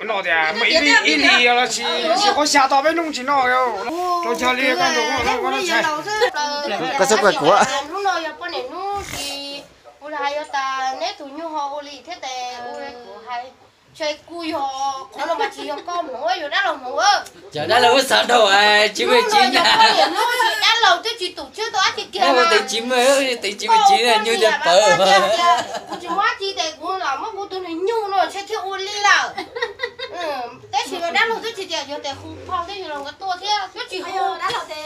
Noj tias muaj ib lis los sis, sis quav xya tau peb noj tsis noj. Rau cog li koj tus, koj txhob kuv. Hnub no yog poj niam hnub tsis, kuv hais yog tas neb tus nyuj ho ua li thiab tes ua kuv hais. Ntshe kuj yog qhov no mas tsis yog koj hmoov, yog dab laug hmoov. Cov dab laug xav dhau tsis muaj tsis na. Hnub no yog poj niam hnub tsis, dab laug twb tsis tum tswb tau dab tsi kiag na. Twb tsis muaj, twb tsis muaj tsis na, nyuj tias pawv. Kuv tsis muaj dab tsi tes kuv los muab kuv tus niag nyuj no ntshe thiaj ua li lawm. Tab sis mas dab laug twb tsis tias yog tes hu phauj thiab yog los nkawd tuaj thiab twb tsis hu,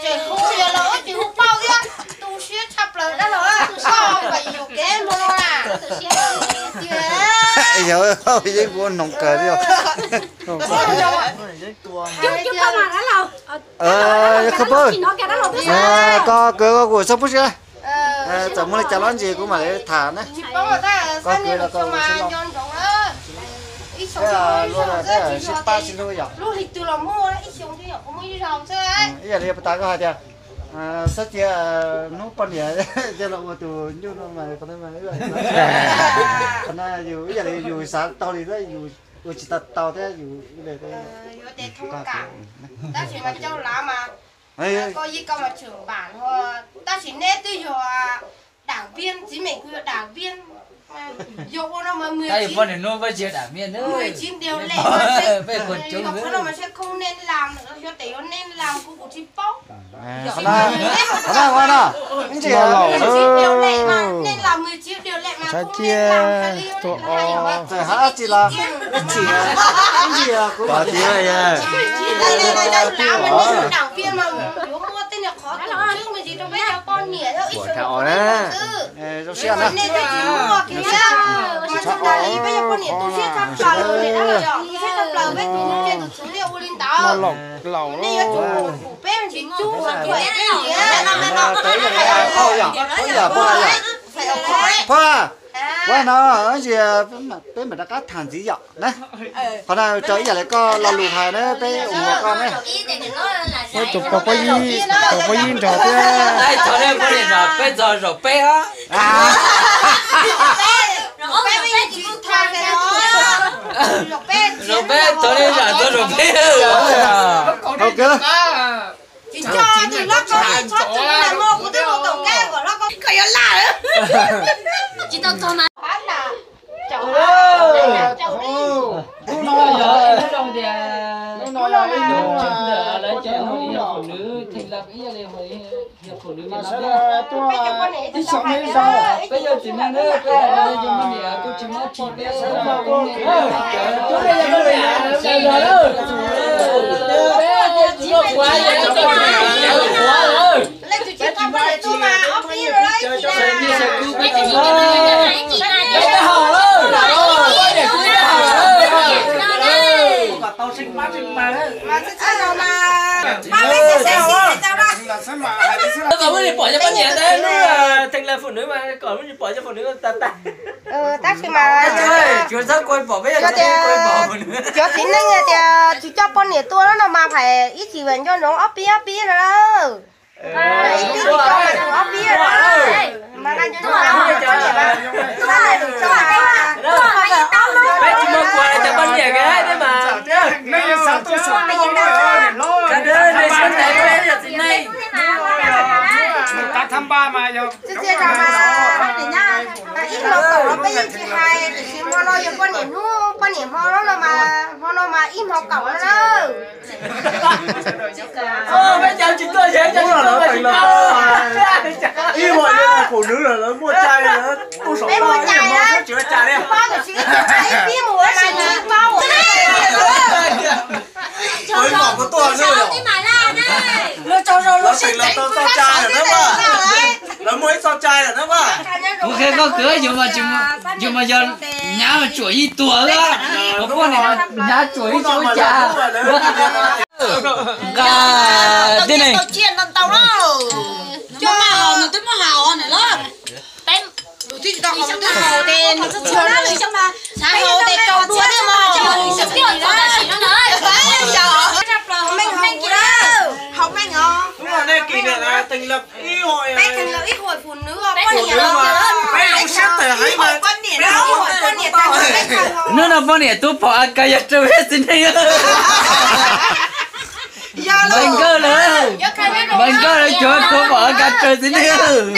tsis hu yog los tsis hu phauj thiab. Tu siab tshaj plaws dab laug, koj pam yuam kev hmo no na. Yog, yeej ua noog kawg li os. Yog koj pab, koj kwv koj kuv txhob pub siab, txawm muaj li cas los ntsis kuv mam li tham na. Koj kwv los koj sib pab sib hlub yom. Ib yam li puag ta koj hais tias xav cia hnub poj niam coj los ua tus nyuj no mas, qhov no yus ib yam li yus xav tau li, yus ua tsis tau tau thiab yus. Tab sis mas coj lav mas koj yeej koj mas tseem npam no, tab sis neb twb yog đảng viên, txiv meem kuv yog đảng viên. Yog ua no mas mười chín điều lệ, qhov no mas ntshe không nên làm, xyov tes yuav nên làm kuv kuv tsis paub. Qhov no ua no, mười chín điều lệ mà nên làm, mười chín điều lệ mà không nên làm, hais li txawm hais dab tsi los ib txhis, ib txhis kuv mam li. Đảng viên mas yuav muaj tej niag qhov tổ chức me ntsis rau peb cov poj niam, ib xyoos nej twb tsis muaj kiag, mas txog ntawd li peb cov poj niam tu siab tshaj plaws, tu siab tshaj plaws peb tus ntse tus txwv nej ua li ntawd. Nej yuav tsum pub peb me ntsis cub, pub peb me ntsis. Phauj, ua no, peb mam rov qab tham ntxiv yom na. Qhov no rau ib yam li koj lo lus hais na, peb ua koj na. Tus pog pob yib, pog pob yib nrog thiab. Peb txog zaum peb os. Zaum peb, thaum nej zam txog zaum peb. Tsis tso tus hlob koob tsis txhob tus lam mos, kuv twb mus tom kab kom hlob koob koj yuav laj. Tsis tau txog mas. Hnub no yog ib hnub zoo tias hnub no yog ib hnub ntawm lawv cov ib yam li yog ib xyoo me ntau, peb yog txiv neej na, peb yog poj niam kuj tsis muaj tsis peb. Tau muab niam pom cov poj niam ntawd, theej lawv fum nws mas kom muab niam pom cov fum nws tag tag. Tab sis mas tsuas txhob kua pom peb, cov txiv neej tias tsis coj poj niam tuaj no mas phais ib txhis nco ntsoov ob peb ob peb no. Ob peb. Peb tsis muaj kua cov poj niam kawg mas. Txiv neej mas ib hmo kaum los peb yeej tsis hais, tiam sis hmo no yog poj niam hnub poj niam hmo no mas, hmo no mas ib hmo kaum no na. Ib hmo yog tus nws lawv muaj cai, lawv tu saum peb muaj cai, peb tsis ib pib mus ua mas tsis paub. Lawv txog zaum lub sij hawm lawv tau txoj cai lawm na mas. Lawv muaj ib txoj cai lawm na mas. Kuv qhia koj kwv, yus mas yog nyav mas tsuam ib tuag, poj niam nyav tsuam ib tug cas. Nqa tib neeg. Coj nws twb muab haus nws los. Nws twb tsis tau haus, nws twb haus tes nws twb tsis haus, nws xav haus tes kaus dua thiab. Hnub no poj niam tub phom AK yog raug peb txiv neej. Mas nkauj lawm, mas nkauj lawm, cov tub phom AK raug txiv neej. Poj niam,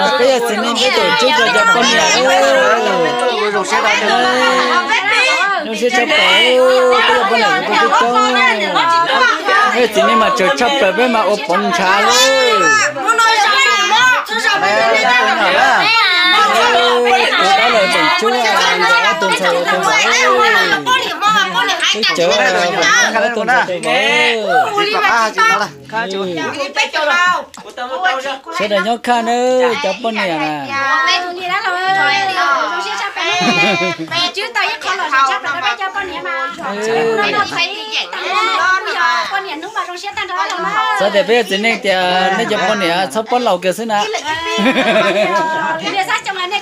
peb yog txiv neej peb tau tub rau cov poj niam. Zoo siab tshaj plaws, peb yog poj niam tub tub coob. Peb txiv neej mas tsawg tshaj plaws, peb mas ua pov ntshav lawm. Tus dab laug tseem tshuav nkawd ob tug ntxhais ua tus vauv. Tub cawv ob tug ntxhais ua vauv. Sawv daws nyob khaj nawb cov poj niam na. Xav tias peb yog txiv neej tias nej cov poj niam txhob pob laus kiag xwb na. Xav tias nej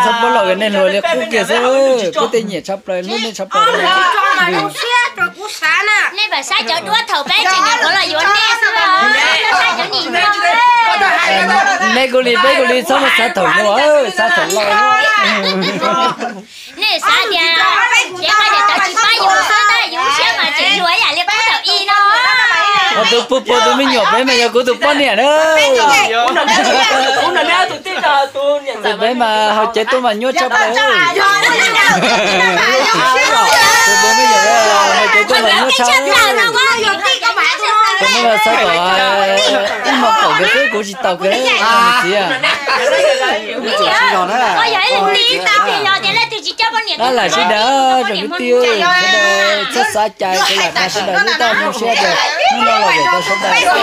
txhob pob laus kiag, nej hluas li qub kiag xwb, kuv tej nyiam tshaj plaws, hlub nej tshaj plaws. Nej pam saib cov duab thaum peb tseem nyuam qhuav los yuav nej xwb os. Nej kuj li peb kuj li, txhob mus xav thaum no, xav thaum laus. Nej xav tias, ces hais tias cov tsis pab yus xwb tab yus siab mas tseem hluas ib yam li qub thaum ub no. Tus puag puag tus me nyuam pem mas yog kuv tus poj niam na. Tus pem mas haus cev tuaj mas nyuaj tshaj plaws. Tus pem me nyuam haus cev tuaj mas nyuaj tshaj. Tus no mas xav kom ib hmos kaum kiag xwb kuv tsis tau kiag txiv. Dab lam sib daws tsoom kwv tij, sawv daws txhob xav cai, kuv lam dag sawv daws lub taj zoo siab tias hnub no los vim rau sawv daws xwb.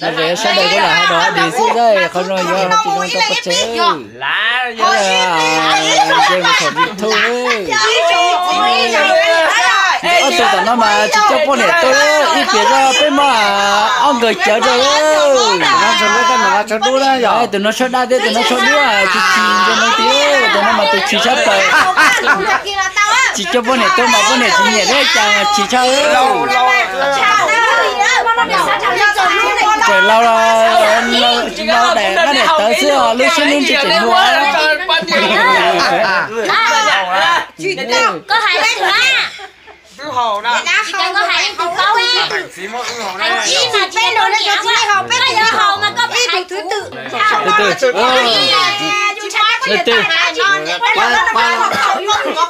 Los vim sawv daws kuj lam hais rau Adi xwb, qhov zoo yuav tsis zoo rau pov tseg. Nce mus thaum YouTube. Ob tug tom no mas tsis coj poj niam tuaj, ib pliag zog peb muab ob nkawd cawv rau. Tus no tsho dab thiab tus no tsho dub, tsis tsis nco ntsoov tias tus no mas tus tshis tshaj plaws. Tsis coj poj niam tuaj mas poj niam tsis nyiam thiab cas tshis tshaj. Txawm laus los laus daim qab daim tawv xwb os, lub siab lub ntsws tseem hluas.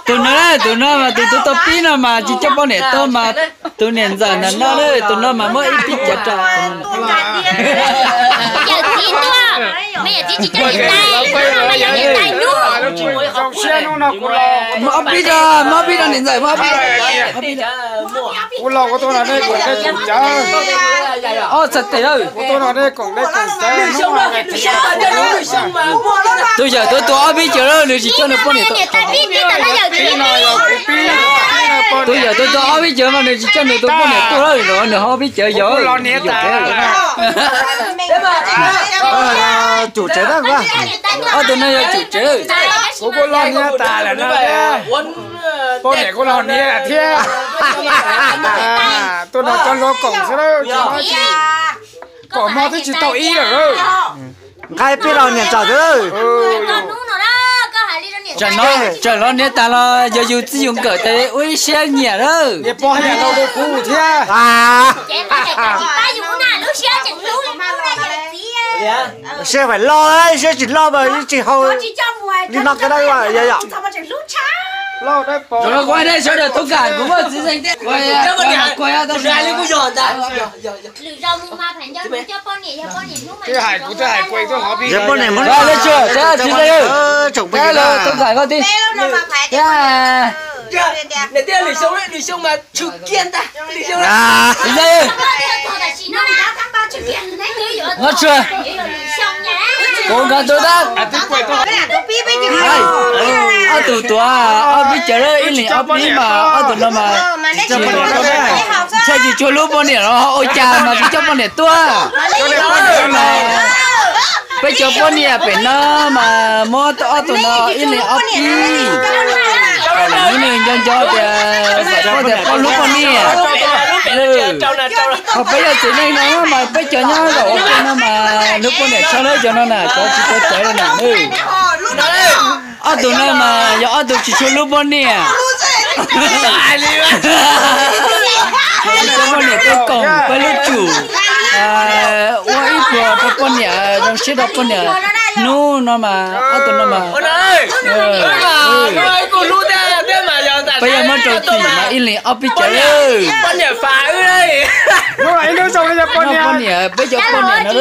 Tus no, tus no mas tus tub tau pib no mas tsis coj poj niam tuaj mas tus niam ntxawm ntawm no, tus no mas muab ib pib cawv rau. Muab ob pib rau, muab ob pib rau niam ntxawm, muab ob pib rau. Ob txhais tes lawm. Tus yawm tuaj tua ob pib cawv lawm, nws tsis coj nws poj niam tuaj. Tus yawm tuaj tua ob pib cawv mas nws tsis coj nws tus poj niam tuaj lawm, nws ho ob pib cawv yog. Ob tug no yog cum tsev. Kuv kuj loj niab tas lawm no, poj niam kuj loj niab thiab. Tuaj nrog cov hluas koom xwb, koom hmo twb tsis tau ib lawm. Nqa peb los niam ntxawm xwb. Txawm los niam tas los yog yus txij yus nkawm ces ua ib siab nyiam lawm. Niam pog nyiam tau kuv thiab. Siab fais loj, siab tsis loj mas tsis hau li no kiag yom. Kuv hais nej sawv daws tub kam kuv muaj txiv xeem tiag. Kuv hais li kuj yog ntag. Yog poj niam muab tub kam koj tib. Nws tias lwm xyoo, lwm xyoo mas tshwm kiag ntag. Nyob tsua, kuv nkawd tus tab, ob tug tuav ob peb cawv, ib leeg ob peb mas ob tug no mas tsis, tshaj tsis tshua hlub poj niam los ua cas mas tsis coj poj niam tuaj. Peb cov poj niam pem no mas muab ob tug no ib leeg ob peb. Lub neej nco nco tias, poj tias poj hlub poj niam. Ho peb yog txiv neej no mas peb cov nyob zaum ua ke no mas hlub poj niam tshaj lawm cov no na, cov tsis tau cawv no na. Ob tug no mas yog ob tug tsis tshua hlub poj niam. Tsis coj poj niam tuaj koom peb lub tsum, ua ib pluag rau poj niam, zoo siab rau poj niam. Hnub no mas ob tug no mas peb yog muab rau txim mas ib leeg ob peb cawv. Poj niam, peb cov poj niam no,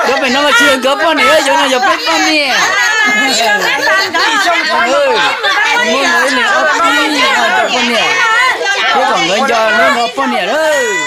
cov pem no mas tsis yog nkawd poj niam, cov no yog peb poj niam. Muab nkawd ib leeg ob peb cov poj niam, peb kom nkawd nco nkawd poj niam lawm.